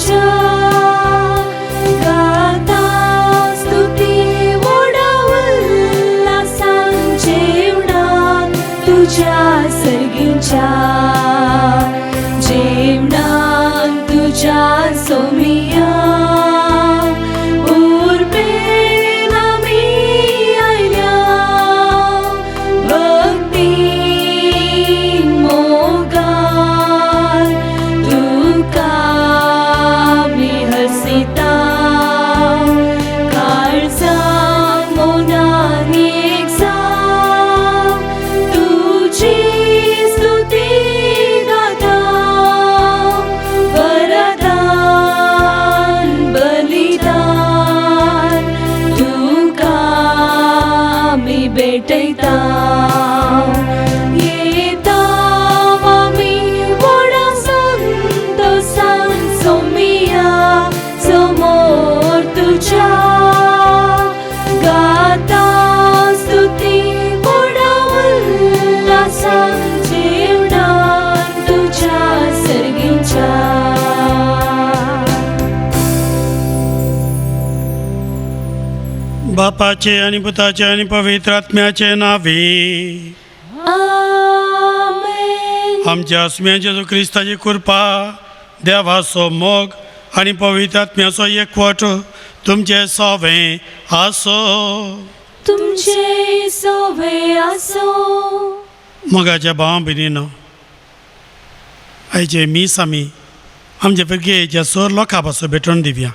तुज्या गाता स्तुती व्हडा उल्हासान जेवणाक तुज्या सर्गींच्या जेवणाक तुज्या सोमिया उर्बेन आमी आयल्या भक्तीन मोगान तुका आमी हरसिता काळजान मनान एक जावन तुजी स्तुती गाता वरदान बलिदान तुका आमी भेटयता येता आमी व्हडा संतोसान सोमिया समोर तुज्या गाता स्तुती व्हडा उल्हासान जेवणान तुज्या सर्गींच्या. बापाचे आणि पुताचे आणि पवित्र आत्म्याचे नावे. आमेन. आमच्या आसम्या जेजू क्रिस्ताची कृपा, देवाचो मोग आणि पवित्र आत्म्याचो एकवट तुमचे सोवे आसो. तुमचे सोवे आसो. मोगाच्या भावा भयणीनो, आयचे मीस आमी आमच्या पिरगेच्या सर लोकां पासून भेटोवन दिवया.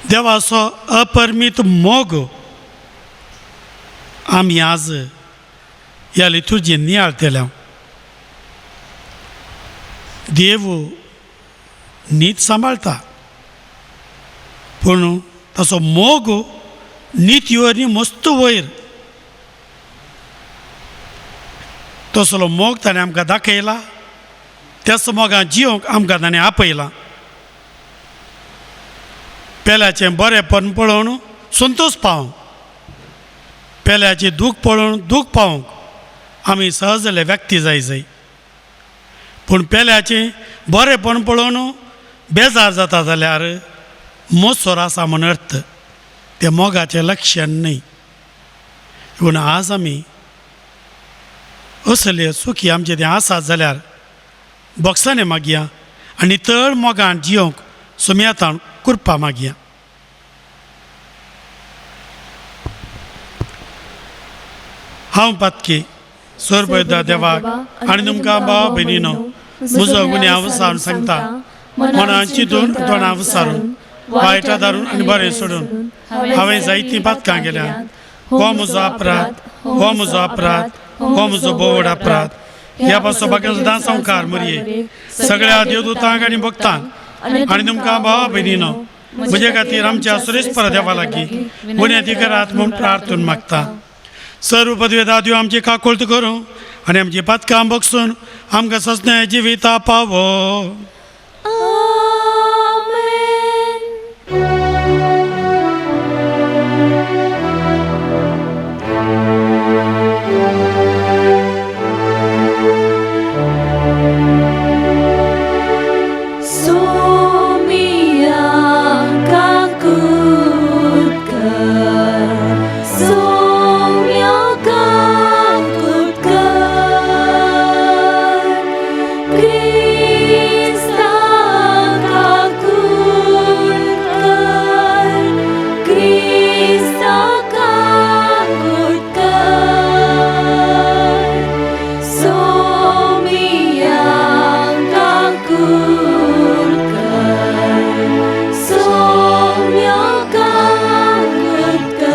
देवाचो अपरमीत मोग आमी आज ह्या लितुर्जीन नियाळतले. देव नीत सांबाळता, पूण ताचो मोग नीत वरवीं मस्त वयर. तसलो मोग ताणें आमकां दाखयला, त्याच मोगान जिवंक आमकां ताणें आपयला. पेल्याचें बरेंपण पळोवन संतोश पावंक, पेल्याचें दूख पळोवन दूख पावंक आमी सहजले व्यक्ती जाय जाय. पूण पेल्याचें बरेंपण पळोवन बेजार जाता जाल्यार मोसोर आसा म्हूण अर्थ, तें मोगाचें लक्षण न्हय. पूण आज आमी असले सुखी आमचे तें आसात जाल्यार बोक्सांनी मागया आनी तळ मोगान जियोंक सुमयातान कृपा मागया. हांव पातकी सोरपयता देवाक आनी तुमकां भाव भयणीनो म्हजो गुन्यांव विसारून सांगता. मनान चिंतून तोंडां विसारून, वायटां धारून आनी बरें सोडून हांवें जायतीं पातकां केल्या. हो म्हजो अपराध, हो म्हजो अपराध, हो म्हजो बोवड अपराध. ह्या पासून बाकी सदां संवकार मरये सगळ्या देवदूतांक आनी भक्तांक आनी तुमकां भावा भयणीनो म्हजे खातीर आमच्या सुरेश देवा लागीं बुन्यादी करात म्हूण प्रार्थून मागता. सर्व पदवेदा देव आमची काकुळट करूं आनी आमची पातकां बगसून आमकां सजने जिविता पावो. आमेन. सोमिया काकूत कर, सोम्या काकूत कर, क्रिस्ता काकूत कर, क्रिस्ता काकूत कर, सोमिया काकूत कर, सोम्या काकूत कर.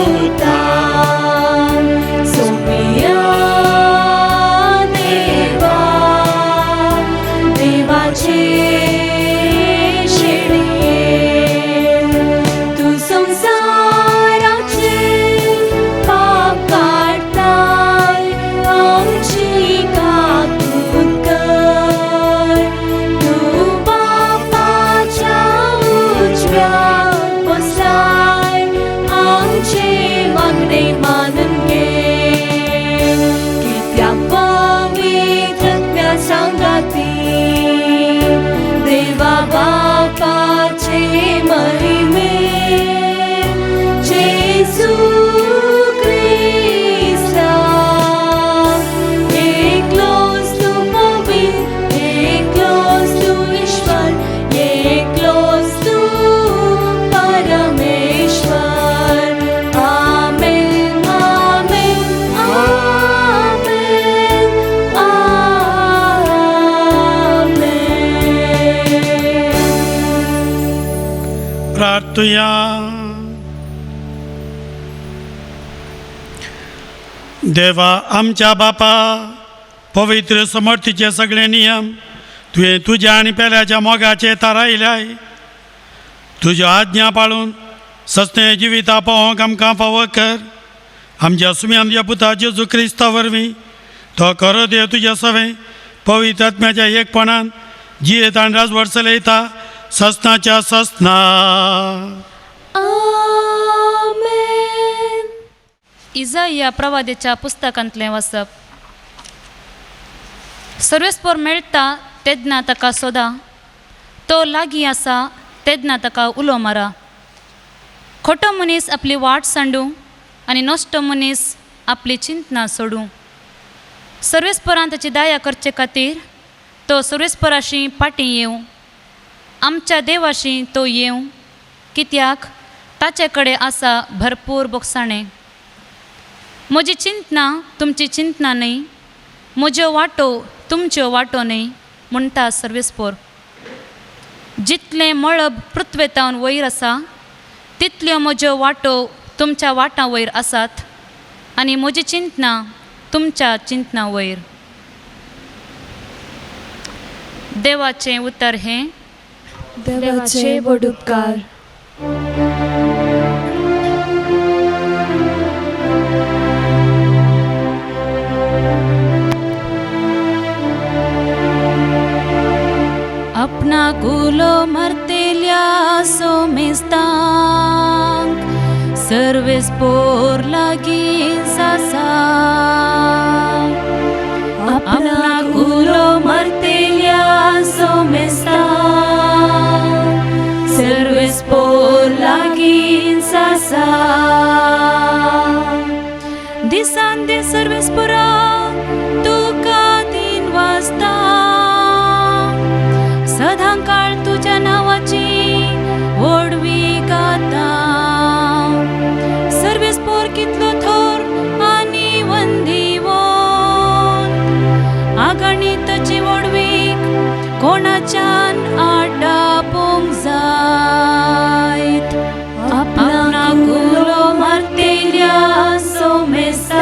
उठान सोमिया देवा देवाचे शेणये तूं संवसाराचे पाप काडटाय आमची काकूत कर तूं बापाच्या उजव्या बसलाय आमचे मागणे मानून घे कित्याक पवित्र सांगाती देवा बापाचे महिमे जेजू क्रिस्ता एकलोच तूं पवित्र एकलोच तूं ईश्वर एकलोच तूं परमेश्वर आमेन आमेन आमेन आमेन. प्रार्थुया. देवा आमच्या बापा, पवित्र समर्थीचे सगळे नियम तुवें तुज्या आनी पेल्याच्या मोगाचे थारायल्याय. तुज्यो आज्ञा पाळून सस्ते जिविता पावोवंक आमकां फावो कर. आमच्या सुम्यान तुज्या पुता जेजू क्रिस्ता वरवीं तो खरो देव तुज्या सवें पवित्र आत्म्याच्या एकपणान जियेत आनी राजवट चलयता ससनाच्या ससना. आमेन. इजाया प्रवादेच्या पुस्तकांतलें वाचप. सर्वेस्पोर मेळटा तेन्ना ताका सोदा, तो लागीं आसा तेन्ना ताका उलो मारा. खोटो मनीस आपली वाट सांडूं आनी नश्टो मनीस आपली चिंतना सोडूं. सर्वेस्परान ताची दया करचे खातीर तो सर्वेस्पराशी फाटीं येवं, आमच्या देवाशी तो येवं, कित्याक ताचे कडेन आसा भरपूर बोगसाणें. म्हजी चिंतना तुमची चिंतना न्हय, म्हज्यो वाटो तुमच्यो वाटो न्हय, म्हणटा सर्वेस्पोर. जितलें मळब पृथ्वेतावन वयर आसा तितल्यो म्हज्यो वाटो तुमच्या वाटां वयर आसात आनी म्हजी चिंतना तुमच्या चिंतना वयर. देवाचें उतर हें. देवाचे व्हड उपकार. आपणा कुलो मरतेल्या सोमेस्तांक सर्वेस्पोर लागीं आसा. आपणा कुलो मरतेल्या सोमेस्तांक सर्वेस्पोर लागीं आसा. दिसान दीस सर्वेस्पोरा तुका दिन वाजता, सदां काळ तुज्या नांवाची व्हडवी गाता. सर्वेस्पोर कितलो थोर आनी वंदीवंत, आगणिताची व्हडवीक कोणाच्यान आटापूंक जायत. आपणा कुलो मरतेल्या सोमेस्तांक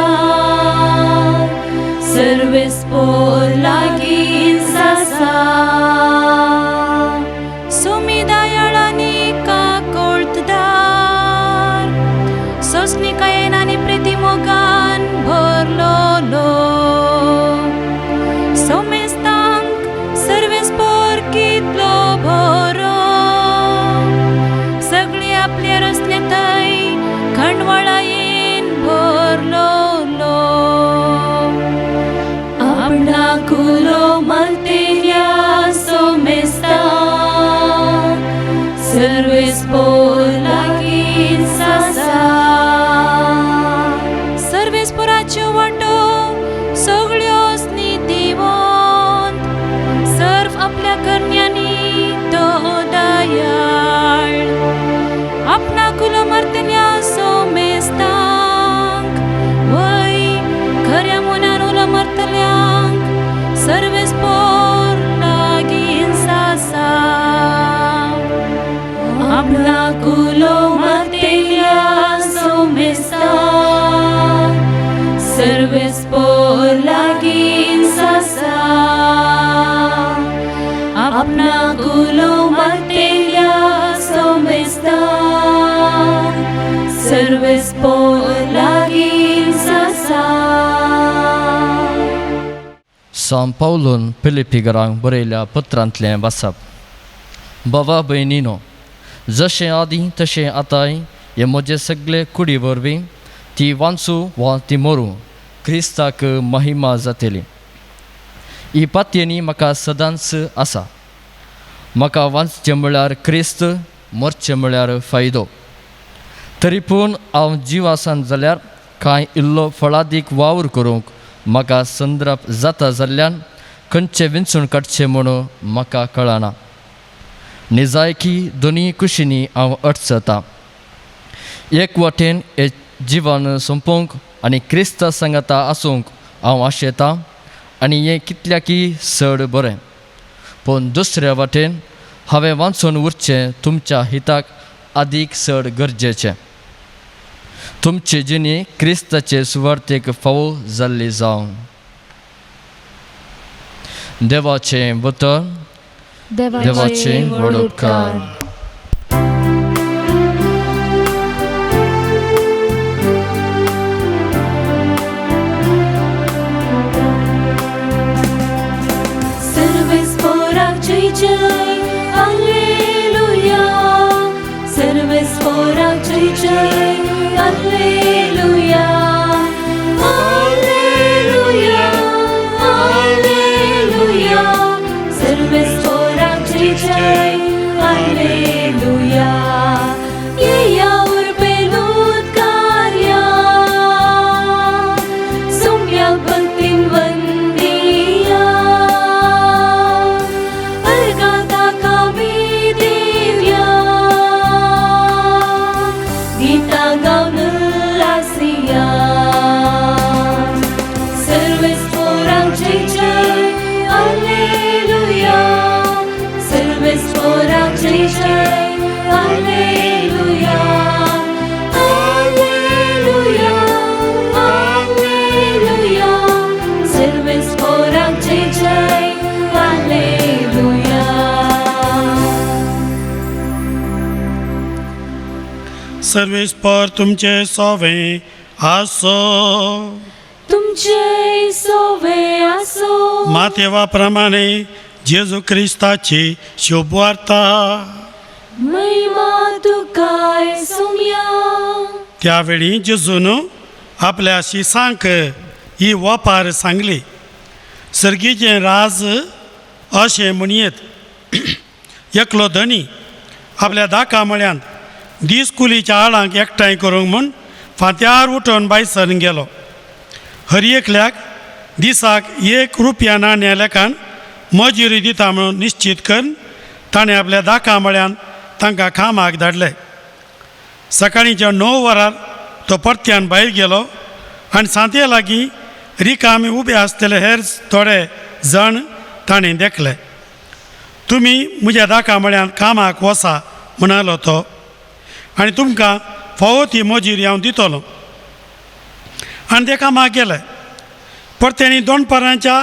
सर्वेस्पोर लागीं आसा. सुमी दयाळ आनी काकोळतदार, सोंसणीकायेन आनी प्रिती मोगान भरलोलो. सोमेस्तांक सर्वेस्पोर कितलो बरो, सगळी आपल्या रचनेताय खंडवळायेन भरलोलो. आपणा कुलो मरतेल्या सोमेस्तांक सर्वेस्पोर लागीं आसा. सर्वेस्पोराच्यो वाटो सगळ्योच नितीवंत, सर्व आपल्या करण्यांनी तो दयाळ. आपणा कुलो मरतल्या सोमेस्तांक वय खऱ्या मनान उलो मरतल्यांक सर्वेस्पोर लागीं आसा. आपणा कुलो मरतेल्या सोमेस्तांक आपणाक उलो मारतेल्या सोमेस्ता सर्वेस्पोर लागींच आसा. सांव पावलून फिलिप्पीकरांक बरयल्या पत्रांतलें वाचप. बाबा भयणीनो, जशें आदीं तशें आतांय हे म्हजे सगळे कुडी वरवीं ती वांचूं वा ती मरूं क्रिस्ताक महिमा जातली. ही पातयेनी म्हाका सदांच आसा. म्हाका वांचचें म्हळ्यार क्रिस्त, मरचें म्हळ्यार फायदो. तरी पूण हांव जीव आसान जाल्यार कांय इल्लो फळादीक वावर करूंक म्हाका संद्राप जाता जाल्ल्यान खंयचें विंचून काडचें म्हणून म्हाका कळना. निजायकी दोनूय कुशींनी हांव अडचतां. एक वाटेन हें जिवन सोंपोवंक आनी क्रिस्ता सांगाता आसूंक हांव आशेतां आनी हें कितल्याकय चड बरें, पूण दुसऱ्या वाटेन हांवें वांचून उरचें तुमच्या हिताक आदीक चड गरजेचें. तुमची जिणी क्रिस्ताचे सुवार्थेक फावो जाल्ली जावं. देवाचें वतन. देवाचें व्हड उपकार. सर्वेस्पोराक जय जय हालेलुया, सर्वेस्पोराक जय जय हालेलुया, हालेलुया हालेलुया, सर्वेस्पोराक जय जय हालेलुया. येया उर्बेलूत कार्या सोम्याक भक्तीन वंदिया, अर्गाता कामी दिव्या, गीतां गावन उल्हासिया. सर्वेस्पोराक जय जय हालेलुया, सर्वेस्पोराक जय जय हालेलुया, हालेलुया हालेलुया, सर्वेस्पोराक जय जय हालेलुया. सर्वेस्पर तुमचे सोवे आसो. तुमचे सोवे आसो. मातेवा प्रमाणे जेजू क्रिस्ताची शुभवार्ता. महिमा तुकाय सोम्या. त्यावेळी जेजून आपल्या शिसांक ही वपार सांगली. सर्गीचें राज अशें म्हणयेत, एकलो धनी आपल्या दाका म्हळ्यांत दीस कुलीच्या आळांक एकठांय करूंक म्हूण फांत्यार उठोवन बायसर गेलो. हर एकल्याक दिसाक 1 रुपया नाण्या लेखान मजुरी दिता म्हणून निश्चीत करून ताणें आपल्या दाका म्हळ्यान तांकां कामाक धाडले. सकाळींच्या 9 वरार तो परत्यान भायर गेलो आनी सांते लागीं रिकामी उबे आसतले हेर थोडे जाण ताणें देखले. तुमी म्हज्या दाका म्हळ्यान कामाक वसा म्हणालो तो, आनी तुमकां फावो ती मजुरी हांव दितलो. आनी ते कामाक गेले. परत्यांनी दोनपरांच्या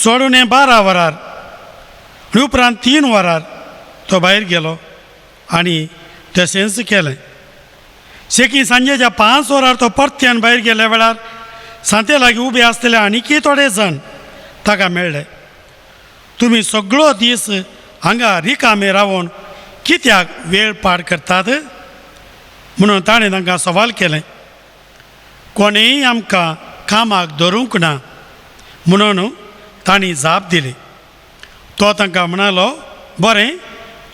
सोडून 12 वरार आनी उपरांत 3 वरार तो भायर गेलो आनी तशेंच केलें. शेकी सांजेच्या 5 वरार तो परत्यान भायर गेल्या वेळार सांते लागीं उबे आसतले आनीकय थोडे जाण ताका मेळ्ळे. तुमी सगळो दीस हांगा रिकामे रावन कित्याक वेळ पाड करतात म्हणून ताणें तांकां सवाल केलें. कोणेय आमकां कामाक धरूंक ना म्हणून तांणी जाप दिली. तो तांकां म्हणालो, बरें,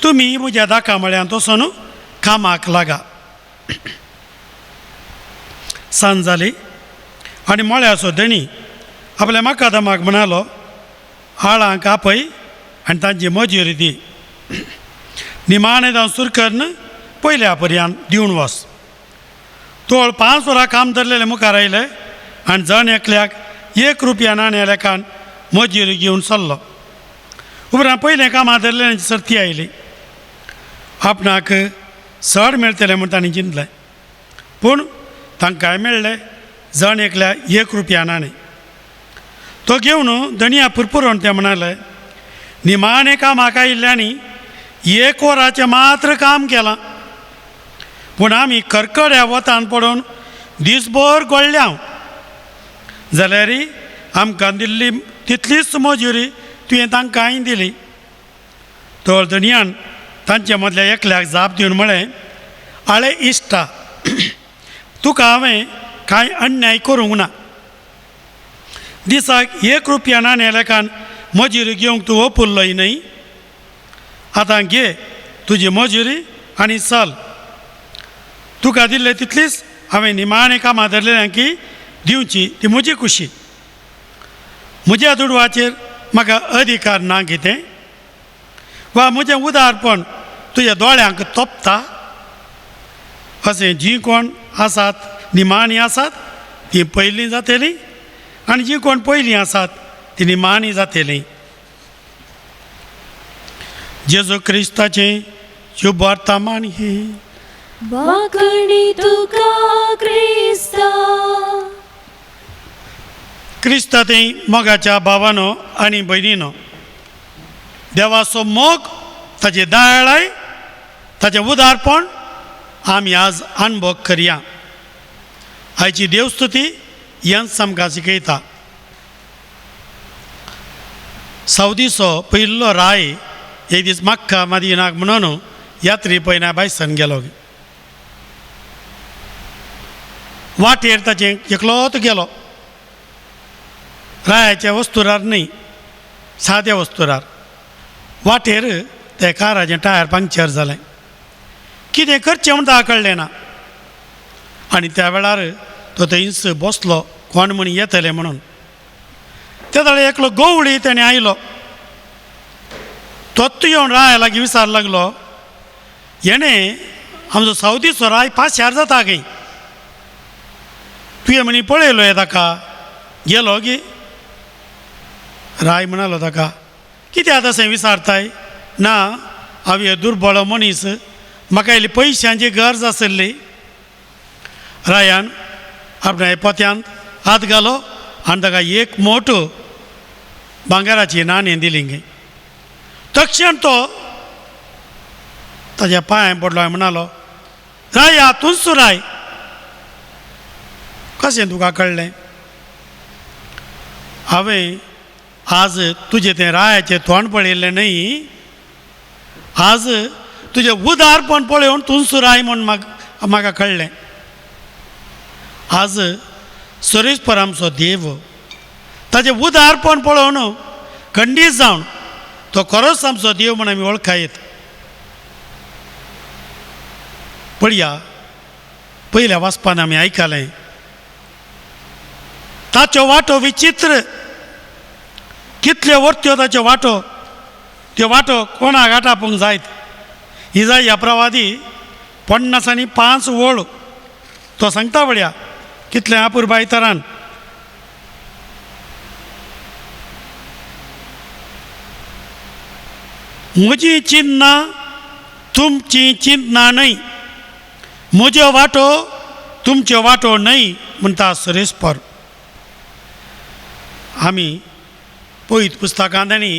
तुमी म्हज्या दाका म्हळ्यांत वचून कामाक लागा. सांज जाली आनी मळ्याचो धणी आपल्या मकादमाक म्हणालो, आळांक आपय आनी तांची मजुरी दी. निमाणें जावन सुर करून पयल्या पर्यान दिवन वच. तोळ 5 वरां काम धरलेले मुखार आयले आनी जण एकल्याक 1 रुपया नाण्या लेखान मजुरी घेवन सरलो. उपरांत पयलें कामां धरलेल्यांची सर्ती आयली. आपणाक चड मेळटलें म्हूण तांणी चिंतलें, पूण तांकांय मेळ्ळें जण एकल्या 1 रुपया नाणें. तो घेवन धनया पुरपुरोन ते म्हणाले, निमाणें कामाक आयिल्ल्यांनी एक वराचें मात्र काम केलां, पूण आमी करकड्या वतान पडून दिसभर गळ्ळ्या, जाल्यार आमकां दिल्ली तितलीच मजुरी तुवें तांकांय दिली. तर धनयान तांचे मदल्या एकल्याक जाप दिवन म्हळें, आळे इश्टा, तुका हांवें कांय अन्याय करूंक ना. दिसाक 1 रुपया नाण्या लेखान मजुरी घेवंक तूं ओपुरलोय न्हय? आतां घे तुजी मजुरी आनी चल. तुका दिल्ले तितलीच हांवें निमाणें कामां धरलेल्यांक दिवची ती म्हजी खुशी. म्हज्या दुडवाचेर म्हाका अधिकार ना कितें? वा म्हजें उदारपण तुज्या दोळ्यांक तोपता? अशें जीं कोण आसात निमाणी आसात तीं पयलीं जातलीं आनी जीं कोण पयलीं आसात तीं निमाणी जातलीं. जेजू क्रिस्ताचें शुभ वर्तमान हें. वाकणी तुका क्रिस्ता. क्रिस्ता थंय मोगाच्या भावानो आनी भयणीनो, देवाचो मोग, ताची दयाळाय, ताचें उदारपण आमी आज अणभव करया. आयची देवस्तुती हेंच आमकां शिकयता. सावदीचो पयिल्लो राय एक दीस मक्का मदिनाक म्हणून यात्री पयना बायसन गेलो. वाटेर ताचें एकलोच गेलो, रायाच्या वस्तुरार न्हय, साद्या वस्तुरार. वाटेर ते काराचें टायर पंक्चर जालें. कितें करचें म्हूण ताका कळ्ळें ना आनी त्या वेळार तो थंयच बसलो, कोण म्हण येतले म्हणून. त्या वेळार एकलो गवळी तेणें आयलो. तोच येवन राया लागीं विचार लागलो, हेणें आमचो सावदीचो राय पाशार जाता खंय, तुवें म्हणी पळयलो हे ताका गेलो गी? राय म्हणालो ताका, कित्याक तशें विचारताय? ना, हांव हे दुर्बळ मनीस, म्हाका इल्ली पयशांची गरज आशिल्ली. रायान आपल्या पोत्यांत हात घालो आनी ताका एक मोटो भांगराची नाणें दिली गे. तक्षण तो ताज्या पांय पडलो आनी म्हणालो, राया तूंच राय, कशें तुका कळ्ळें? हांवें आज तुजें तें रायाचें तोंड पळयल्लें न्हय, आज तुजें उदारपण पळोवन तूंच राय म्हूण म्हाका कळ्ळें. आज सरेस्पर आमचो देव ताजें उदारपण पळोवन खंडीत जावन तो खरोच आमचो देव म्हूण आमी वळखायत. पळया, पयल्या वाचपान आमी आयकलें, ताच्यो वाटो विचित्र, कितल्यो वर्त्यो ताच्यो वाटो, त्यो वाटो कोणाक आटापूंक जायत. इजाय ह्या प्रवादी 55 वळ तो सांगता पळया कितलें अपुरबाय तरान. म्हजी चिंतना तुमची चिंतना न्हय, म्हज्यो वाटो तुमच्यो वाटो न्हय म्हणटा सरेस्पर. आमी पयत पुस्तकांत आनी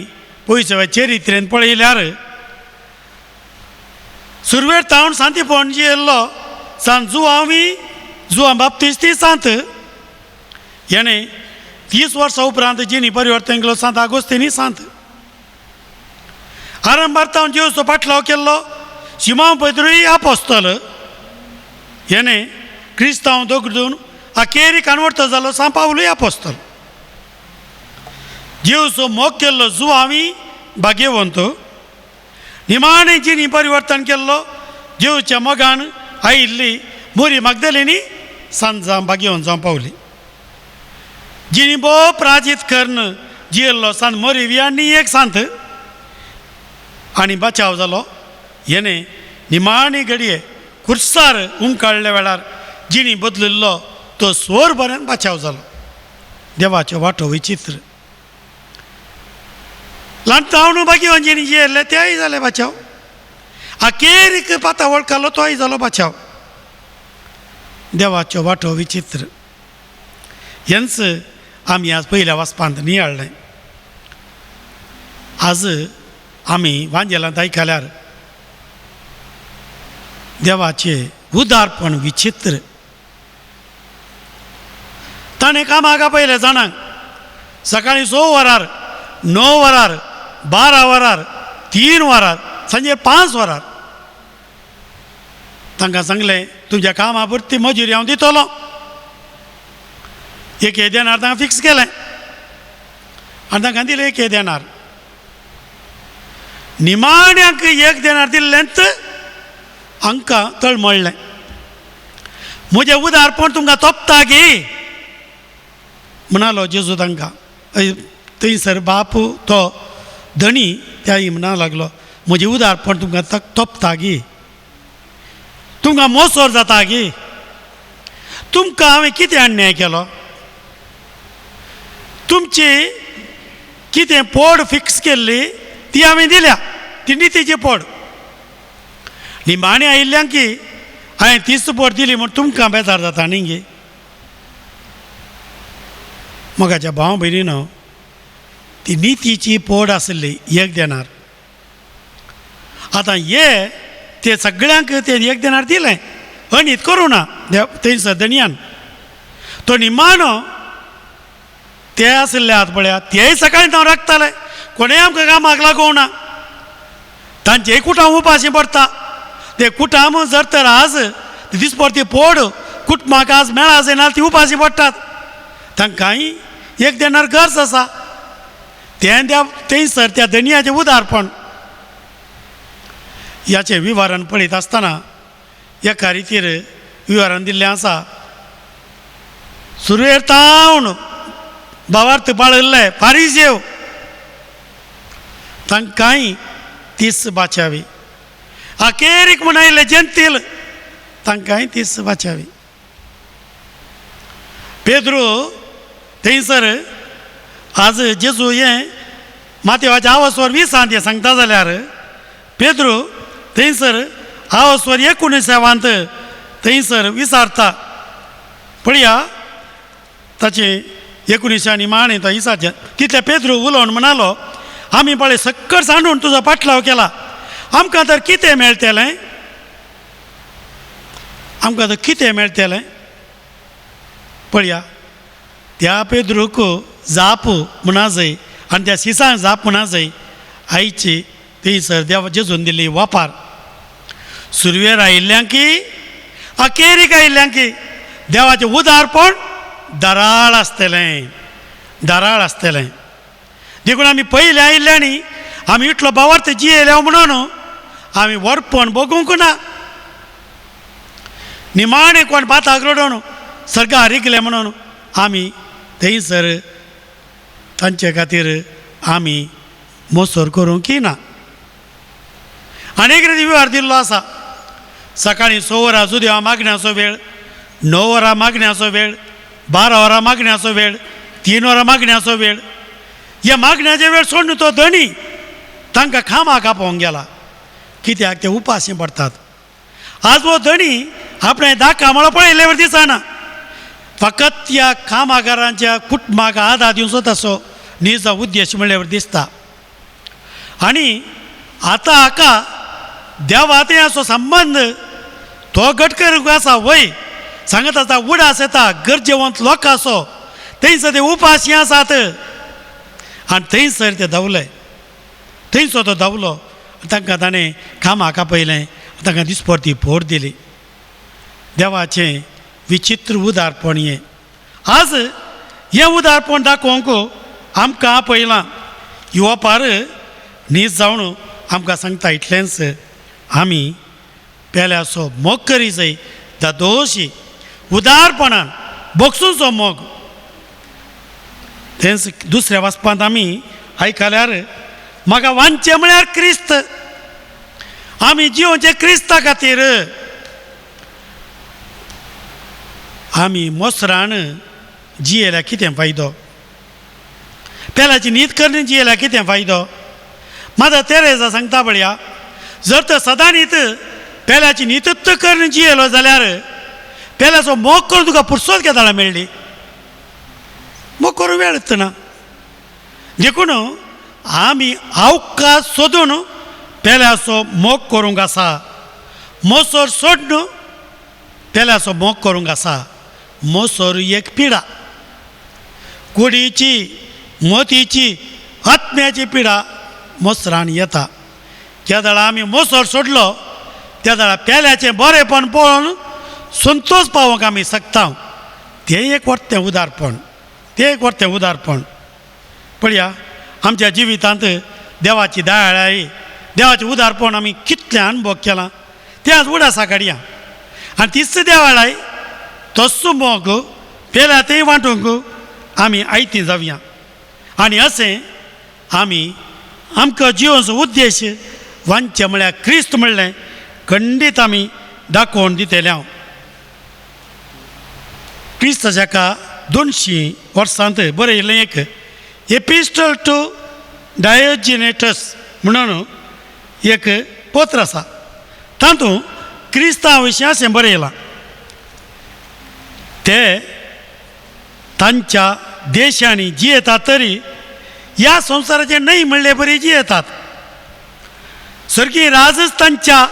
पयसव्या चरित्रेन पळयल्यार सुरवेर तावन सांतीपण जियेल्लो सांत जुआंवी जुआं बाप्तिस्ती सांत हेणें 30 वर्सां उपरांत जिणी परिवर्तन केलो सांत आगोस्तिनी सांत. आरंभार तावन जेजूचो पाटलाव केल्लो शिमांव पेद्रूय आपोस्तल हेणें क्रिस्तांव दगडून अखेरी कानवर्त जालो सांत पावलूय आपोस्तल. जेजूचो मोग केल्लो जुआंवी भाग्यवंत. निमाणें जिणी परिवर्तन केल्लो जेजूच्या मोगान आयिल्ली मोरी मागदलेनी सांत जावं भाग्यवंत जावं पावली. जिणी भोव प्राजीत करून जियेल्लो सांत मोरी आनी एक सांत आनी बचाव जालो. हेणें निमाणी घडये खुर्सार उमकाळ्ळ्या वेळार जिणी बदलिल्लो तो स्वर बऱ्यान बचाव जालो. देवाच्यो वाटो विचित्र. ल्हान तावणू भाग्यवान जिणी जियेल्ले तेय जाले बचाव. अखेरीक पाता वळखालो तोय जालो बचाव. देवाच्यो वाटो विचित्र. हेंच आमी आज पयल्या वाचपांत नियाळ्ळें. आज आमी वांजेलांत आयकल्यार देवाचें उदारपण विचित्र. ताणें कामाक आपयलें जाणांक, सकाळीं 6 वरार, 9 वरार, 12 वरार, 3 वरार, सांजे 5 वरार. तांकां सांगलें तुमच्या कामा पुरती मजुरी हांव दितलो. एक देणार तांकां फिक्स केलें आनी तांकां दिलें एक देणार. निमाण्यांक एक देणार दिल्लेंच हांकां तळमळ्ळें, म्हजें उदारपण तुमकां तोपता गी म्हणालो जेजू तांकां. थंयसर बाप तो धणी त्याय म्हणा लागलो, म्हजें उदारपण तुमकां तोपता गी, तुमकां मोसोर जाता गी, तुमकां हांवें कितें अन्याय केलो, तुमची कितें पोड फिक्स केल्ली ती हांवें दिल्या, ती नितीची पोड. निमाणें आयिल्ल्यान की हांवें तीच पोड दिली म्हूण तुमकां बेजार जाता न्ही गे. मोगाच्या भाव भयणीनो, ती नितीची पोड आसली एक देणार. आतां हे ते सगळ्यांक ते एक देणार दिलें, अनीत करूं ना थंयसर धनयान. तो निमाणो ते आशिल्ले आत पळया, तेय सकाळीं हांव राखताले, कोणेय आमकां कामाक लागोवं ना. तांचे कुटां उपाशी पडटा, ते कुटां जर तर आज दिसपडटी पोड कुटुंबाक आज मेळा जायना ती उपाशी पडटात. तांकांय एक देणार गरज आसा. तें त्या थंयसर त्या धनयाचें उदारपण ह्याचें विवरण पळयत आसतना एका रितीर विवरण दिल्लें आसा. सुरवेर तावन भावार्थ पाळिल्ले फारिजेव तांकांय तीस बाचावी, अखेरीक म्हण आयिल्ले जेंतील तांकांय तीस बाचावी. पेद्रू थंयसर आज जेजू हें मातेवाच्या आवस्वर 20 हें सांगता जाल्यार पेद्रू थंयसर आवस्वर 19 थंयसर विचारता. पळया ताचें 19 निमाणें तो इसाचें तितले पेद्रू उलोवन म्हणालो, आमी पळय सक्कर सांडून तुजो पाटलाव केला, आमकां तर कितें मेळटलें, आमकां तर कितें मेळटलें. पळया त्या पेद्रूक जाप म्हणा जाय आनी त्या शिसांक जाप म्हणा जाय. आयची थंयसर देवा जेजून दिल्ली वापार सुरवेर आयिल्ल्यांकी अखेरीक आयिल्ल्यांकी देवाचें उदारपण दराळ आसतलें, दराळ आसतलें. देखून आमी पयलें आयिल्ल्यांनी आमी इतलो भावार्थ जियेल्या म्हणून आमी व्हडपण बगूंक ना. निमाणें कोण भाताक रडोवन सर्गार रिगले म्हणून आमी थंयसर तांचे खातीर आमी मोसोर करूंक ना. आनी एक विवार दिल्लो आसा, सकाळीं 6 वरां जुदेवा मागण्याचो वेळ, 9 वरां मागण्याचो वेळ, 12 वरां मागण्याचो वेळ, 3 वरां मागण्याचो वेळ. ह्या मागण्याचे वेळ सोडून तो धणी तांकां कामाक आपोवंक गेला, कित्याक ते उपाशी पडटात. आज हो धणी आपणें दाका म्हळो पळयल्ले दिसना, फकत ह्या कामागारांच्या कुटुंबाक आदार दिवचो तसो निजा उद्देश म्हणल्यार दिसता. आनी आतां हाका देवा ते असो संबंद तो घट करूंक आसा वय सांगत आसा. उडास येता गरजेवंत लोक आसो थंयसर ते उपाशी आसात आनी थंयसर ते धांवले, थंयसर तो धांवलो, तांकां ताणें कामाक आपयलें, तांकां दिसपडटी पोट दिली. देवाचें विचित्र उदारपण हें. आज हें उदारपण दाखोवंक आमकां आपयलां. युवपार न्हीज जावन आमकां सांगता इतलेंच, आमी पेल्याचो मोग करी जाय दादोशी उदारपणान बोगसूचो मोग. तेंच दुसऱ्या वाचपांत आमी आयकल्यार म्हाका वांचचें म्हळ्यार क्रिस्त, आमी जिवचें क्रिस्ता खातीर. आमी मोसरान जियेल्यार कितें फायदो, पेल्याची न्हीद करणी जियेल्यार कितें फायदो. मादर तेरेजा सांगता पळया, जर तर सदां न्हीद पेल्याची न्हीदच करणी जियेलो जाल्यार पेल्याचो मोग करून तुका पुरसोत केदाळा मेळ्ळी, मोग करूं मेळत ना. देखून आमी अवकाश सोदून पेल्याचो मोग करूंक आसा, मोसोर सोडून पेल्याचो मोग करूंक आसा। मोसोर एक पिडा, कुडीची मोतीची आत्म्याची पिडा मोसरान येता। त्या वेळा आमी मोसोर सोडलो त्या वेळा पेल्याचें बरेंपण पळोवन संतोश पावोवंक आमी शकता। तें एक वर्तें उदारपण, तें एक वर्तें उदारपण। पळया आमच्या जिवितांत देवाची दयाळाय, देवाचें उदारपण आमी कितलें अनुभव केलां तें आज उडासा काडया। आनी तीच देवाळाय तस्सो मोग पेल्या तें वांटूंक आमी आयतीं जावया। आनी अशें आमी आमकां जिवनचो उद्देश वांचचें म्हळ्यार क्रिस्त म्हणलें खंडीत आमी दाखोवन दितले। हांव क्रिस्त जाका 200 वर्सांत बरयलें एक एपिस्टल टू डायोजिनेटस म्हणून एक पत्र आसा, तातूंत क्रिस्तांव विशीं अशें बरयलां, ते तांच्या देशांनी जियेतात तरी ह्या संवसाराचें न्हय म्हणले बरी जियेतात, सर्गी राजच तांच्या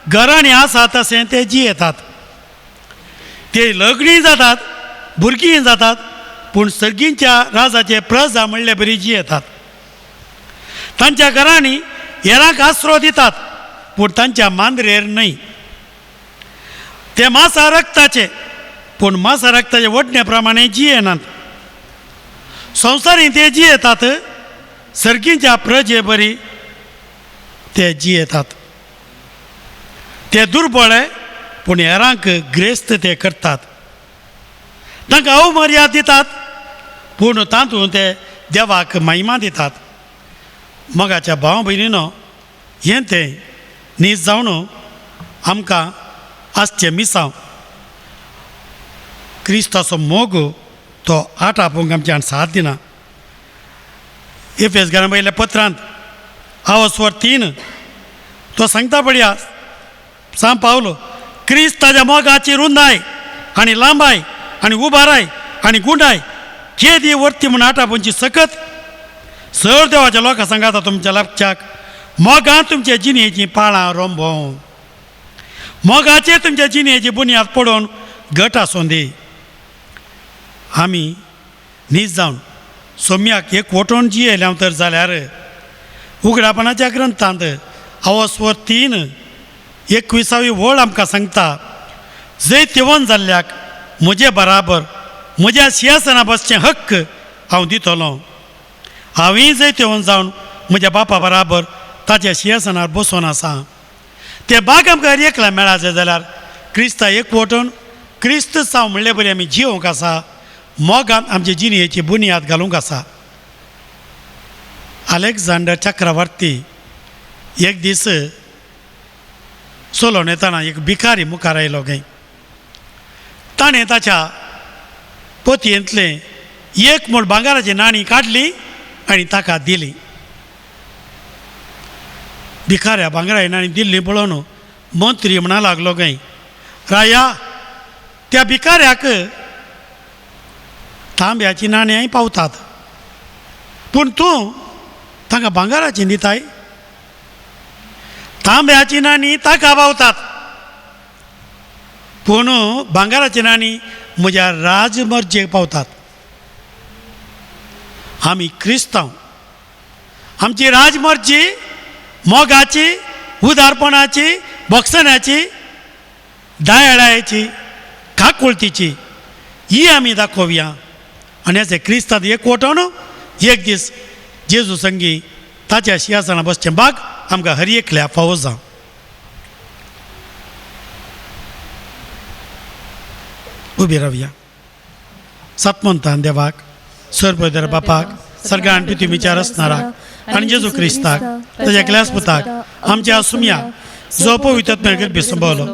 घरांनी आसात अशें ते जियेतात। ते लग्नी जातात, भुरगीं जातात, पूण सर्गींच्या राजाचे प्रजा म्हणले बरी जियेतात। तांच्या घरांनी हेरांक आसरो दितात पूण तांच्या मांद्रेर न्हय। ते मासा रक्ताचे पूण मासा रक्ताचे वडणे प्रमाणे जियेनात। संवसारीं ते जियेतात, सर्गींच्या प्रजे बरी ते जियेतात। ते दुर्बळ पूण हेरांक ग्रेस्त ते करतात, तांकां अवमर्याद दितात पूण तातूंत ते देवाक महिमा दितात। मोगाच्या भाव भयणीनो, हें तें नीज जावन आमकां आसचें मिसांव क्रिस्ताचो मोग तो आठ आपोवंक आमच्यान साथ दिना। एफेस घरा वयल्या पत्रांत आवस्वर 3 तो सांगता पळया सांग पावलो, क्रिस्त ताज्या मोगाची रुंदाय आनी लांबाय आनी उबाराय आनी गुंडाय केदी वर्ती म्हूण आटापोवची सकत सर देवाच्या लोकां सांगाता तुमच्या लक्षाक मोगान तुमच्या जिणेची पाळां रोंबोवन, मोगाचेर तुमच्या जिणेची बुन्याद पडोवन घट आसूं दी। आमी नीज जावन सोम्याक एक वटोवन जियेल्या तर जाल्यार उगडापणाच्या ग्रंथांत आवस्वर 3:21 वळ आमकां सांगता, जैतिवंत जाल्ल्याक म्हजे बराबर म्हज्या सिंहासना बसचें हक्क हांव दितलो। हांवूय जैतिवंत जावन म्हज्या बापा बराबर ताच्या सिंहासनार बसून आसा। ते बाग आमकां एकला मेळाचे जाल्यार क्रिस्ता एक वटून क्रिस्त साव म्हणले बरी आमी जिवंक आसा, मोगान आमचे जिणेची बुन्याद घालूंक आसा। अलेक्झांडर चक्रवर्ती एक दीस चलोवन येतना एक भिकारी मुखार आयलो गे, ताणें ताच्या पोतयेंतलें एक मोड भांगराची नाणी काडली आनी ताका दिली। भिकाऱ्या भांगराची नाणी दिल्ली पळोवन मंत्री म्हणा लागलो गे, राया त्या भिकाऱ्याक तांब्याची नाणयांय पावतात पूण तूं तांकां भांगराची दिताय, तांब्याची नाणी ताका पावतात पूण भांगराची नाणी म्हज्या राजमर्जेक पावतात। आमी क्रिस्तांव, आमची राजमर्जी मोगाची, उदारपणाची, भोगसण्याची, दयाळायेची, काकुळतीची ही आमी दाखोवया। आनी अशें क्रिस्तांत एक वटोवन एक दीस जेजू संगी ताच्या शिंयासना बसचें बाग आमकां हर एकल्या फावो जावं। उबी रावया। सतमंतान देवाक, सर्वदर बापाक, सर्गान पृथ्वीच्या रचणाराक आनी जेजू क्रिस्ताक ताच्या एकल्याच पुताक आमच्या सुमया जो पवित्र गर्भी संभवलो,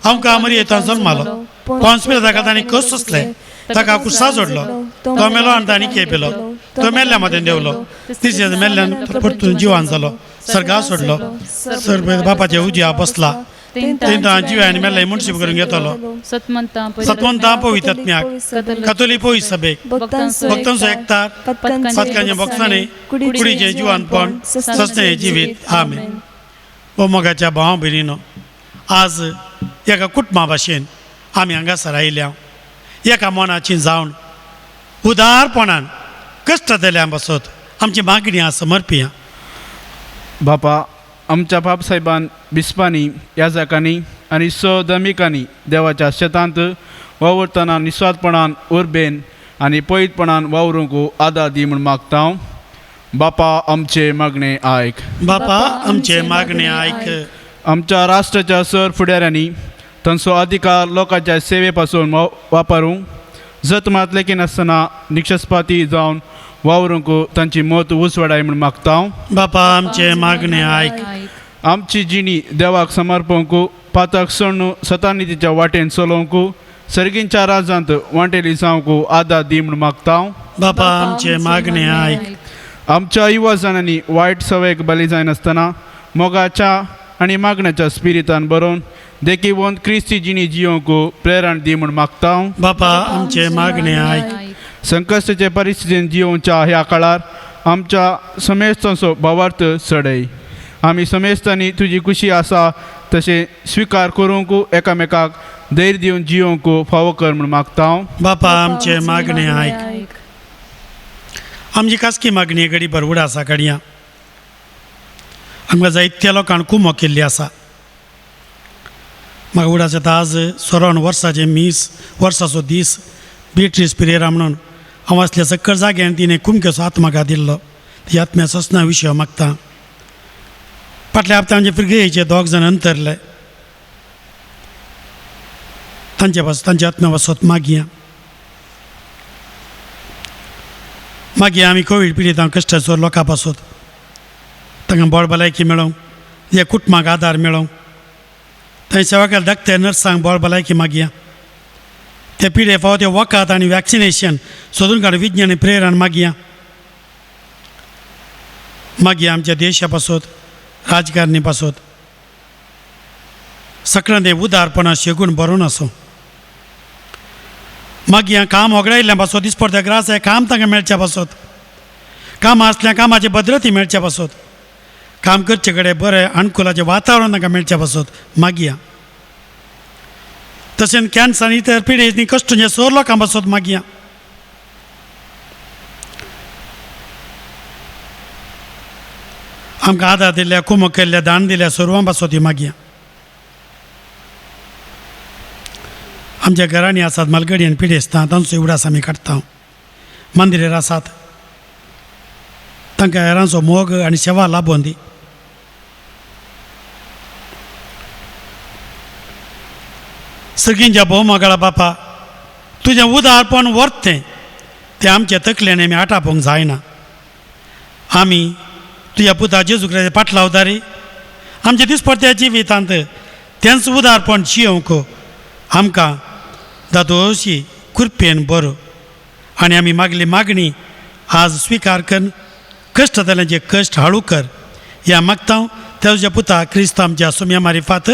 आमकां मरियेंत जल्मालो, पोंस पिलाताक तांणी कस सोंसले, ताका कुर्सा जोडलो, तो मेलो आनी तांणी खेपिलो, तो मेल्ल्या मदें देंवलो, तिसऱ्या मेल्ल्यान परतून जिवान जालो, सर्गा सोडलो, सर्व बापाच्या उजव्या बसला, तेंता जिव्या आनी मेल्ले मुनशीब करून घेतलो. सतमंता सतवंता पवित्रत्म्याक, कथोली पवित्र सभेक, भक्तांचो एकतार, पथकांचे भक्तांनी, कुडीचें जिवानपण, सस्तें जिवीत. आमेन. ओ मोगाच्या भाव भयणीनो, आज एका कुटुंबा भाशेन आमी हांगासर आयल्या, एका मनाची जावन उदारपणान कश्ट जाल्या बसत आमची मागणी आसा समर्पिया. बापा, आमच्या बापसाहेबान बिस्पांनी, याजकांनी आनी सदमिकांनी देवाच्या शेतांत वावुरतना निस्वार्थपणान, उर्बेन आनी पयतपणान वावरूंक आदार दी म्हूण मागता. बापा, आमचे मागणे आयक. बापा, आमचे मागणे आयक. आमच्या राष्ट्राच्या सर फुडाऱ्यांनी तांचो अधिकार लोकांच्या सेवे पासून वापरूंक जत मात लेखिनासतना निक्षस्पाती जावन वावरूंक तांची मत उसवडाय म्हूण मागता. बापा, आमचे मागणे आयक. आमची जिणी देवाक समर्पूंक, पातक सोडून सतानितीच्या वाटेन चलोवंक, सर्गींच्या राजांत वांटेली जावंक आदार दी म्हूण मागता. बापा, आमचे मागणे आयक. आमच्या युवा जाणांनी वायट सवयेक बली जायनासतना मोगाच्या आनी मागण्याच्या स्पिरितान बरोवन देखीवंत क्रिस्ती जिणी जियोवंक प्रेरण दी म्हूण मागता. बापा, आमचे मागणे आयक. संकश्टाचे परिस्थितीन जियोवच्या ह्या काळार आमच्या समेस्तांचो भावार्थ चडय. आमी समेस्तांनी तुजी खुशी आसा तशें स्विकार करूंक, एकामेकाक धैर्य दिवन जियोवंक फावो कर म्हूण मागता. बापा, आमचे मागणे आयक. आमची खासगी मागणी घडी भर आसा घडयां आमकां जायत्या लोकांक कुमो केल्ली आसा. म्हाका उडास येता, आज सोरोन वर्साचें मीस, वर्साचो दीस, बिट्रीस पिरेरा म्हणून हांव आसल्या सक्कर जाग्यान तिणें कुमकेचो आत्मा म्हाका दिल्लो. ती आत्म्या ससना विशय मागता. फाटल्या हप्त्या आमचे फिरगेचे दोग जाण अंतरले, तांचे पास तांच्या आत्म्या पासत मागया. मागीर आमी कोवीड पिडितांक, कश्टाचो लोकां पासत तांकां बळ भलायकी मेळोंक, ह्या कुटुंबाक आदार मेळोंक, थंय सेवा केल्या डॉक्टर नर्सांक बळ भलायकी मागया. ते पिडे फावो ते वखद आनी वॅक्सिनेशन सोदून काडून विज्ञान प्रेरण मागया. मागीर आमच्या देशा पासत, राजकारणी पासत, सगळ्यां तें उदारपणा शेगून बरोवन आसूं. मागीर काम होगडायल्ल्या पासत, दिसपडत्या ग्रास काम तांकां मेळच्या पासत, काम आसल्या कामाची भद्रती मेळच्या पासत, काम करचे कडेन बरें अनुकुलाचें वातावरण तांकां मेळच्या पासत मागया. तशेंच कॅन्सर आनी इतर पिडेनी कश्ट सोर लोकां पासत मागया. आमकां आदार दिल्ल्या, कुमक केल्ल्या, दान दिल्या सर्वां पासत मागया. आमच्या घरांनी आसात मालगडी आनी पिडेस्तां, तांचो उडास आमी काडटा. मंदिरार आसात तांकां हेरांचो मोग आनी सेवा लाबोवन दी. सगळींच्या भोवमागळा बापा, तुजें उदारपण व्हरतें तें आमच्या तकलेन आमी आटापोवंक जायना. आमी तुज्या पुता जेजू क्रिस्ताचे पाटलावदारी आमच्या दिसपडत्या जिवितांत तेंच उदारपण जियोवंक आमकां दादोशी कृपेन बरो आनी आमी मागली मागणी आज स्विकार कर, कश्ट जाल्यांचे कश्ट हाळू कर. ह्या मागता त्या तुज्या पुता क्रिस्त आमच्या सुम्या मारिफात.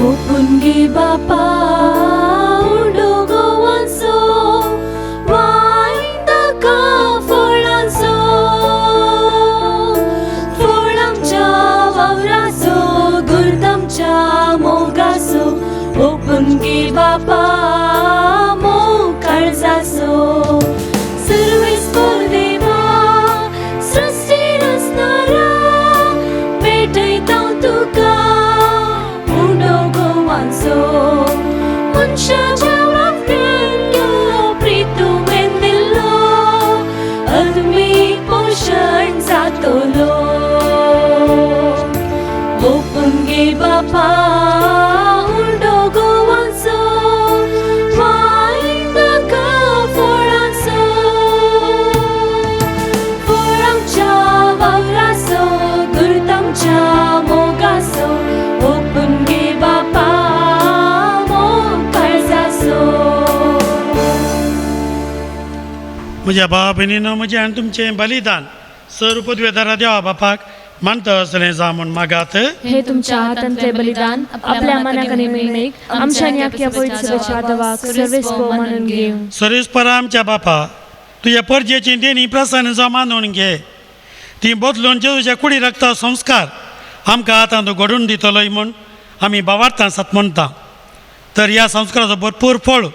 ओपुनगे बापा उडो गोवांचो म्हज्या भावा भयणीनो, म्हजें आनी तुमचें बलिदान सर पदवेदारा देवा बापाक मानता असलें जावं म्हूण मागात. हे तुमच्या हातांतले बलिदान आपल्या मनाक आनी महिमेक आमच्या आनी आख्या पवित्र सभेच्या देवाक सर्वेस्पर मानून घेवं. सरेस्परा आमच्या बापा, तुज्या परजेची देणी प्रसन्न जावं मानून घे. ती बदलून जेजूच्या कुडी रक्ता संस्कार आमकां आतां तूं घडून दितलोय म्हूण आमी बावार्थान सत म्हणटा. तर ह्या संस्काराचो भरपूर फळ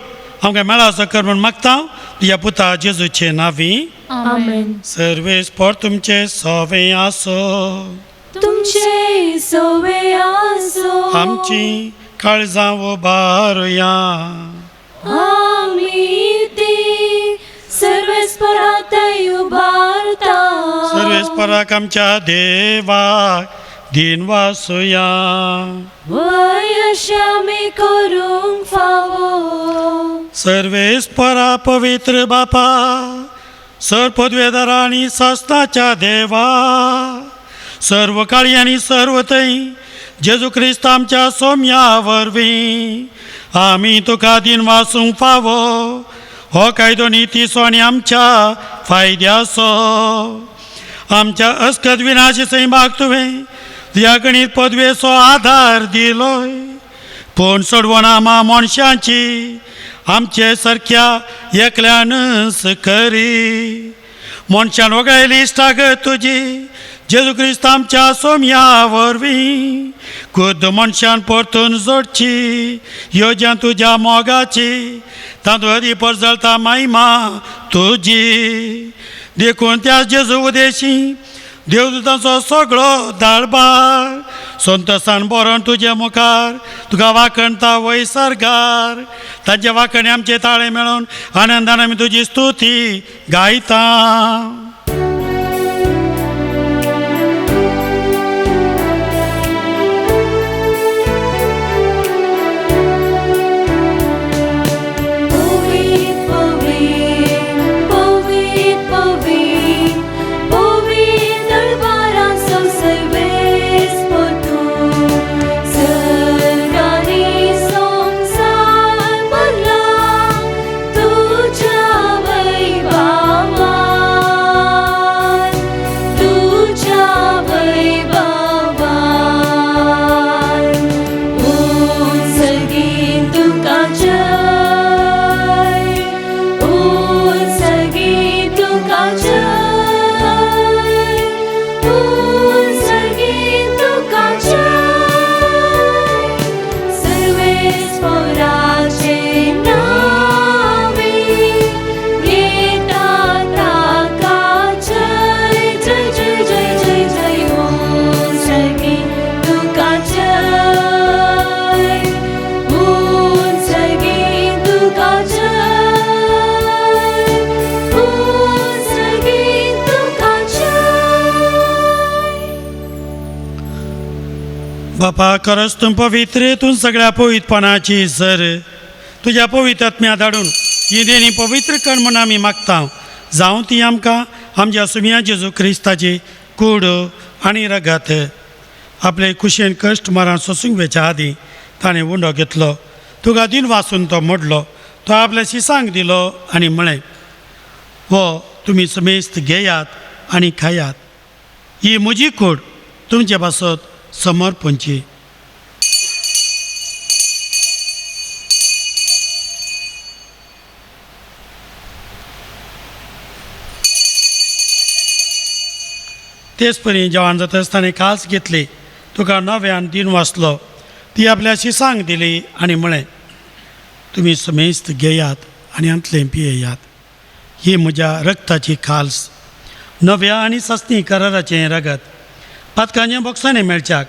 आमकां मेळाचो कर म्हूण मागता तुज्या पुता जेजूचे नांवी. आमेन. सर्वेस्पर तुमचे सवे आसो. तुमचे सवे आसो. आमची काळजां उबारुया. आमी ती सर्वेस्परातय उबारता. सर्वेस्पराक आमच्या देवाक दिन वासुया. वय अशें आमी करूंक फावो. सर्वेस्परा पवित्र बापा, सर पदवेदारा आनी सासणाच्या देवा, सर्व काळी आनी सर्व थंय जेजू क्रिस्त आमच्या सोम्या वरवीं आमी तुका दिन वासूंक फावो. हो कायदो नितीचो आनी आमच्या फायद्याचो. आमच्या अस्कत विनाशी सैमाक तुवें तुज्या गणीत पदवेचो आदार दिलोय, पूण सोडवण आमा मनशांची आमचे सारक्या एकल्यानच करी. मनशान वगळायली इश्टागत तुजी जेजू क्रिस्त आमच्या सोम्या वरवीं खुद्द मनशान परतून जोडची योजना तुज्या मोगाची, तातूंत हरी परजळता महिमा तुजी. देखून त्या जेजू उदेशी देवदूतांचो सगळो दाळबार संतोसान बरोवन तुजे मुखार तुका वाखणता वय सरगार. तांचे वाखणे आमचे ताळे मेळोवन आनंदान आमी तुजी स्तुती गायता. बापा, खरंच तूं पवित्र, तूं सगळ्या पवित्रपणाची सर तुज्या पवित्र आत्म्या धाडून ही देणी पवित्र कर म्हूण आमी मागता. जावं ती आमकां आमच्या सुम्या जेजू क्रिस्ताची कूड आनी रगत. आपले कुशेन कश्ट मरण सोसूंक वेच्या आदीं ताणें उंडो घेतलो, तुका दिन वासून तो मोडलो, तो आपल्या शिसांक दिलो आनी म्हळें, हो तुमी समेस्त घेयात आनी खायात, ही म्हजी कूड तुमचे पासत समर्पणची. तेच परी जेवण जाता आसतना खास घेतली, तुका नव्यान दिन वाचलो, ती आपल्या शिसांक दिली आनी म्हळें, तुमी समेस्त घेयात आनी हांतलें पियेयात, ही म्हज्या रक्ताची खाल्स, नव्या आनी सासणी कराराचें रगत, पातकांचे बोक्सांनी मेळच्याक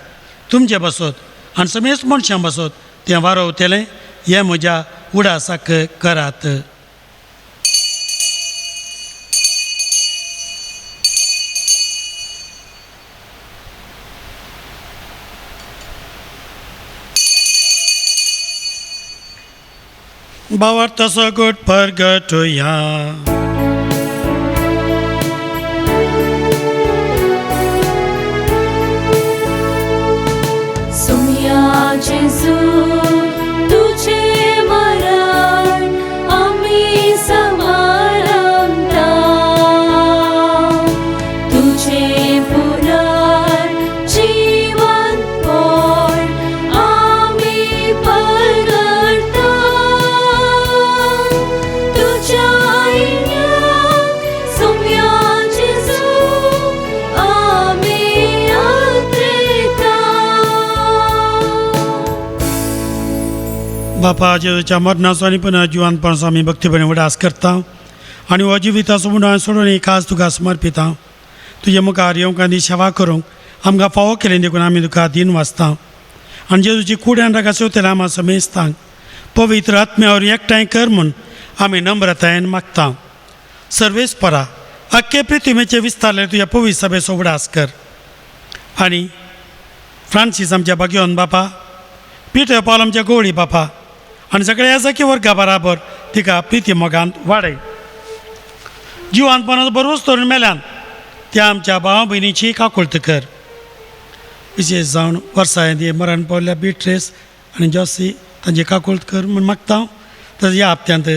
तुमचे बसत आनी समेस्त मनशां बसत तें वारोवतलें, हें म्हज्या उडासाक करात. बावर तसो गुट परगटुया. सुम्या जेजू तुझे मरण आमी समारंभता. बापा जेजूच्या मरणाचो आनी पुनः जिवानपणाचो आमी भक्तीपणे उडास करता आनी हो जिविताचो म्हणून सोडून ही खास तुका समर्पिता. तुजे मुखार येवंक आनी सेवा करूंक आमकां फावो केलें देखून आमी तुका दीन वाचता आनी जेजूची कूड आनी रागा सोवतेल्या आमा समेस्तांक पवित्र आत्म्यावर एकठांय कर म्हूण आमी नम्रतायेन मागता. सर्वेस्परा आख्खे पृथ्वीचे विस्तारले तुज्या पवित्र सभेचो उडास कर आनी फ्रांसीस आमच्या भाग्यवन बापा, पिटर पावल आमच्या गोवळी बापा आनी सगळ्या याजकी वर्गा बराबर तिका प्रिती मोगांत वाडय. जिवानपणाचो बरोच तरुण मेल्यान त्या आमच्या भावा भयणीची काकुळत कर. विशेश जावन वर्सा मरण पावल्या बिट्रेस आनी जॉसी तांची काकुळत कर म्हूण मागता. तशें ह्या हप्त्यांत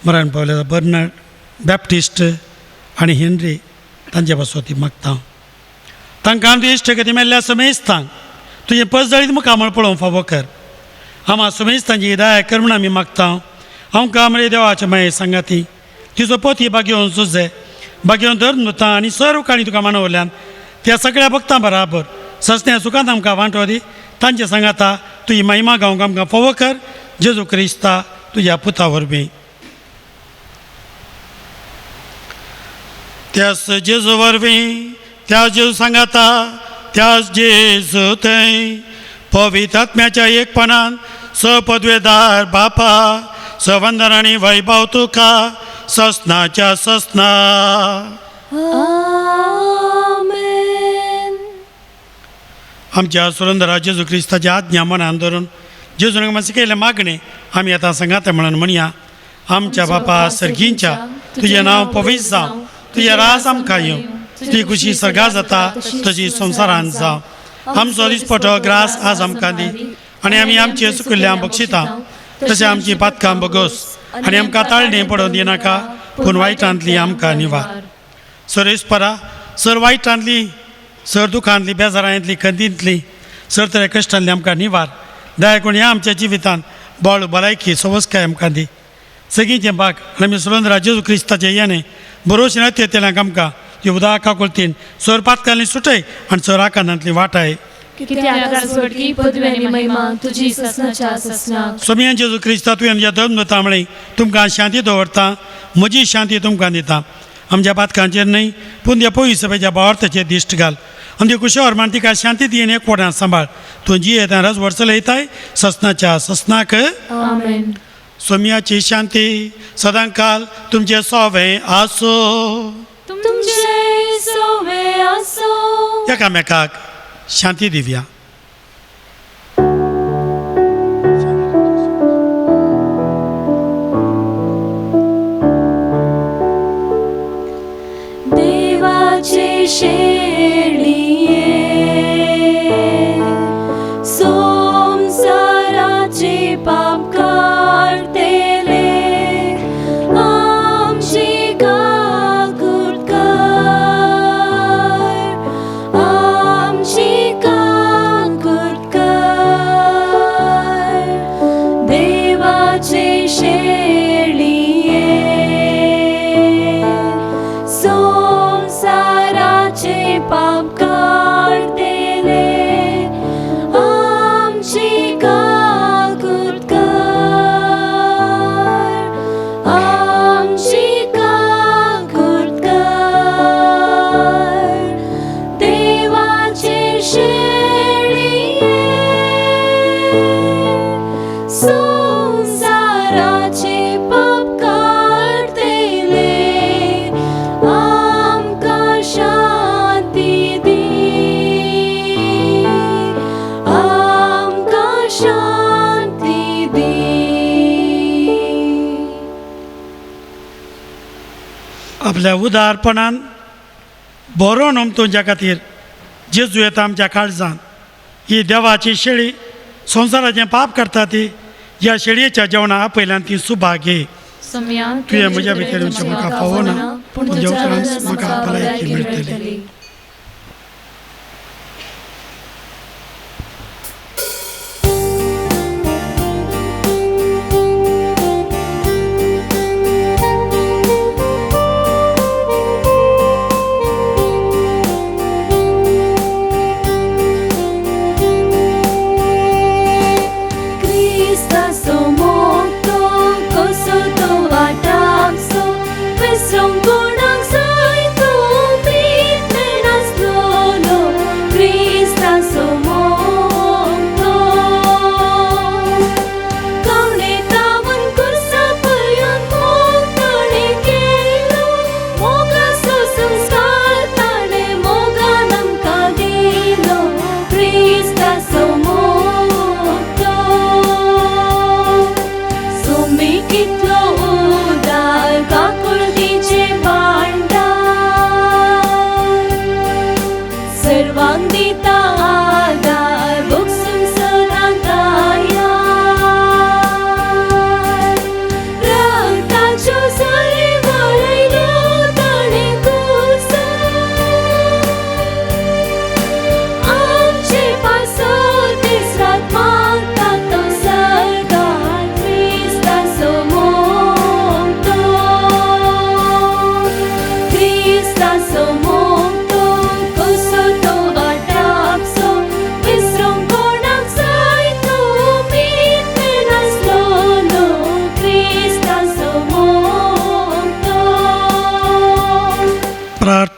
मरण पावल्या बर्नर्ड बॅप्टिस्ट आनी हेनरी तांचे पासत ती मागता. तांकां आमची इश्टगती मेल्ल्या समेस्तांक तुजें पसजळीत मुखामळ पळोवंक फावो कर. आमा समेस्तांची दया कर म्हूण आमी मागता. आमकां मरे देवाचे माये सांगाती तिचो पोती भाग्योवन सुजे भाग्योवन धरून नुता आनी सर्व काणी तुका मानवल्यान त्या सगळ्या भक्तां बराबर ससण्या सुखांत आमकां वांटो दी. तांचे सांगाता तुजी महिमा गावंक आमकां फावो कर. जेजू क्रिस्ता तुज्या पुता वरवीं. त्यास जेजू वरवीं, त्या जेजू सांगाता, त्यास जेजू थंय पवित्र आत्म्याच्या एकपणान सपदवेदार बापा सवंदन आनी वैभव तुका ससनाच्या ससना. आमेन. आमच्या सुरंदरा जेजू क्रिस्ताची आज्ञा मनान धरून जेजून आमकां शिकयलें मागणें आमी आतां सांगाता म्हणून म्हणया. आमच्या बापा सर्गींच्या, तुजें नांव पवित्र जावं, तुजें राज आमकां येवं, तुजी खुशी सर्गा जाता तशी संवसारांत जावं. आमचो दिसपटो ग्रास आज आमकां दी आनी आमी आमचे चुकिल्ल्या बक्षिता तशें आमची पातकां बगोस आनी आमकां ताळणें पडोवन दिनाका, पूण वायटांतली आमकां निवार. सरेस्परा सर वायटांतली, सर दुखांतली, बेजारांतली, खंदींतली, सर तरे कश्टांतली आमकां निवार. दया करून ह्या आमच्या जिवितांत बळ, भलायकी, सवसकाय आमकां दी. सगळींचें बाग आनी आमी सुरंदरा जेजू क्रिस्ताचें येणें बरोवशें येतल्यांक आमकां ती उदका काकुळतीन सर पातकांतली सुटय आनी सर आकांतांतली वाटाय. कित्याक राजवटकी पदवी आनी महिमा तुजी ससनाच्या ससनाक. सोमयान जेजू क्रिस्ता तुवें म्हज्या धर्म तांबळे तुमकां शांती दवरता, म्हजी शांती तुमकां दिता. आमच्या पातकांचेर न्हय पूण त्या पयस सभेच्या भावार्थाचेर दिश्ट घाल. आमच्या कुशावर मान तिका शांती दी आनी एकवटान सांबाळ. तूं जियेता राजवट चलयताय ससनाच्या ससनाक. आमेन. सोमयाची शांती सदांकाल तुमचे सोवे आसो. तुमचे सोवे आसो. एकामेकाक शांती दिवया. देवाचे शेळये संसाराचे पाप काडतले आमची काकूट कर, आमची काकूट कर. देवाचे शेळये संसाराचे पाप काडतले आमची काकूट कर, आमची काकूट कर. देवाचे शेळये संसाराचे पाप काडतले आमकां शांती दी, आमकां शांती दी. आपल्या उदारपणान बरो न्हय तुमच्या खातीर जेजू येता आमच्या काळजान. ही देवाची शेळी संवसाराचें पाप करता ती ह्या शेळयेच्या जेवणा आपयल्यान ती सुभागी. सोमया तुवें म्हज्या भितर येवचें म्हाका फावो ना, पूण तुज्या उपरांत म्हाका भलायकी मेळटली. Cristo.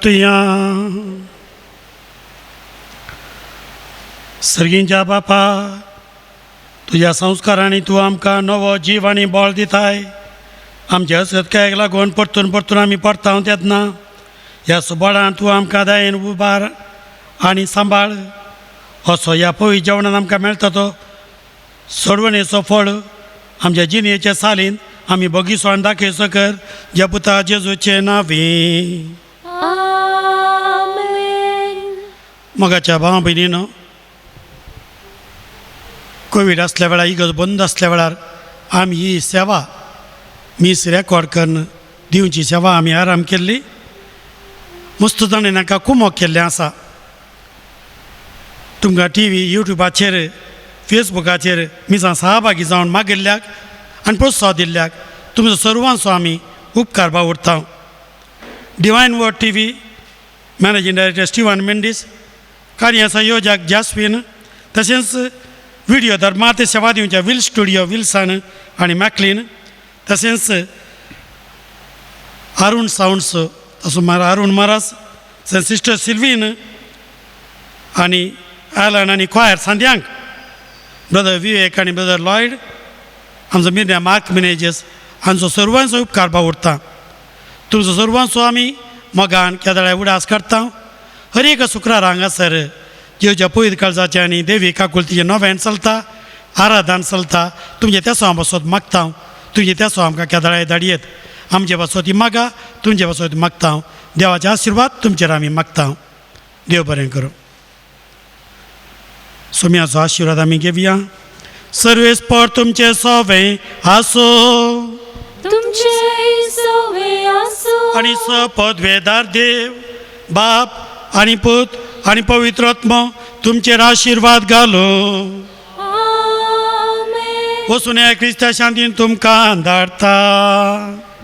परतुया. सर्गींच्या बापा, तुज्या संस्कारांनी तूं आमकां नवो जीव आनी बळ दिताय. आमच्या असत्कायक लागून परतून परतून आमी परताव तेन्ना ह्या सुबाडान तूं आमकां दयेन उबार आनी सांबाळ. असो ह्या पवित्र जेवणान आमकां मेळटा तो सोडवणेचो फळ आमच्या जिणेच्या सालीन आमी बगीसो आनी दाखयचो कर, ज्या पुता जेजूचे नांवी. आमेन. मोगाच्या भाव भयणीनो, कोवीड आसल्या वेळार, इगर्ज बंद आसल्या वेळार आमी ही सेवा मीस रेकॉर्ड करून दिवची सेवा आमी आराम केल्ली. मस्त जाणांनी नाका कुमोक केल्लें आसा. तुमकां टी व्ही, युट्यूबाचेर, फेसबुकाचेर मिसां सहभागी जावन मागिल्ल्याक आनी प्रोत्साह दिल्ल्याक तुमचो सर्वांचो आमी उपकार बावुरता. Divine Word T V managing director Steven Mendes, कार्य संयोजक जास्विन, तशेंच विडियो धर्मार्थ सेवा दिवच्या will studio Wilson आनी मॅकलीन, तशेंच अरुण सावंड्स तसो अरुण महाराज, सिस्टर सिल्वीन आनी ॲलन आनी क्वायर सांद्यांक, ब्रदर विवेक आनी ब्रदर लॉयड, आमचो मिर्न्या मार्क मिनेजस हांचो सर्वांचो उपकार बावुरता. तुमचो सर्वांचो आमी मोगान केदळ्या उडास करता. हर एक शुक्रार हांगासर जेवच्या पयत काळजाचें आनी देवी काकुलतीचें नोवेन चलता, आराधन चलता. तुमचें तेसो पासत मागता, तुमचें तेसो आमकां केदळाय धाडयेत. आमचे पासत ती मागा, तुमचे पासत मागता. देवाचे आशिर्वाद तुमचेर आमी मागता. देव बरें करूं. सोम्याचो आशिर्वाद आमी घेवया. सर्वेस्पर तुमचे सोवे आसो, तुमचे सोवे आसो, आनी सपदवेदार देव बाप आनी पूत आनी पवित्र आत्मो तुमचेर आशिर्वाद घालो. आमेन. वचून ह्या क्रिस्ता शांतीन तुमकां धाडटा.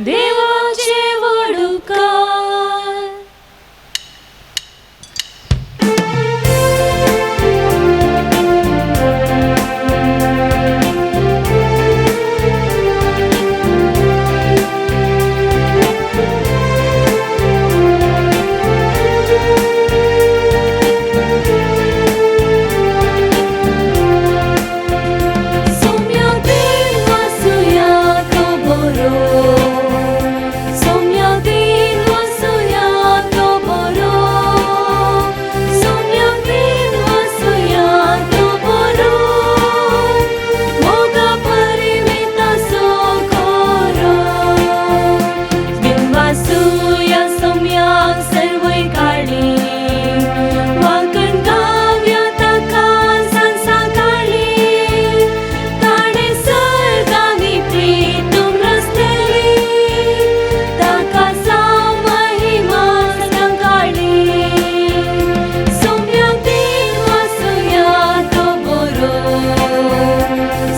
देवाचे व्हड उपकार. सोम्या दिन वासुया तो बरो, सोम्या दिन वासुया तो बरो, सोम्या दिन वासुया तो बरो, मोगा परिमिता सो करो. बिनवासुया सोम्या सर्वय काळी, वाकण गाव्या ताका सांसा काळी, ताणे सर्गांनी प्रीतुम रसतली, ताका साव महिमा सदां काळी. सोम्या दिन वासुया तो बरो,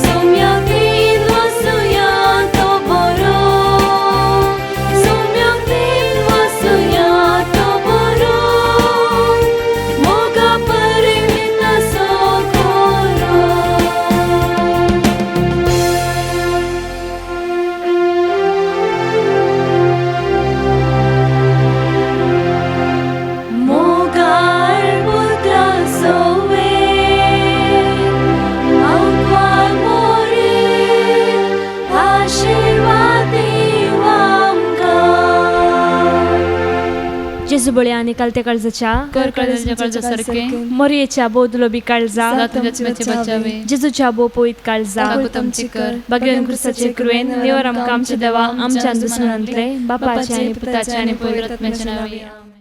सोम्या दिन वासुया तो बरो, सोम्या दिन वासुया तो बरो, मोगा परिमिता सो करो. मोगाळ पुत्रा सोवे, आंकवार मोरी, आशिर्वाद दिव आमकां. जेजू बळ्या आनी कालते काळजाच्या, कर काळजाच्या काळजासारखे, मोरयेच्या बोदलोबी काळजा, सदा तुझ्याच बचावे, जेजूच्या बो पवित्र काळजा, काकूत आमची कर. बागेवन क्रिस्ताचे कृपेन देवर आमकां आमचे देवा आमच्या दुस्मनांतले बापाचे आनी पुताचे पुताचे आनी पवित्र आत्म्याच्या नांवी. आमेन.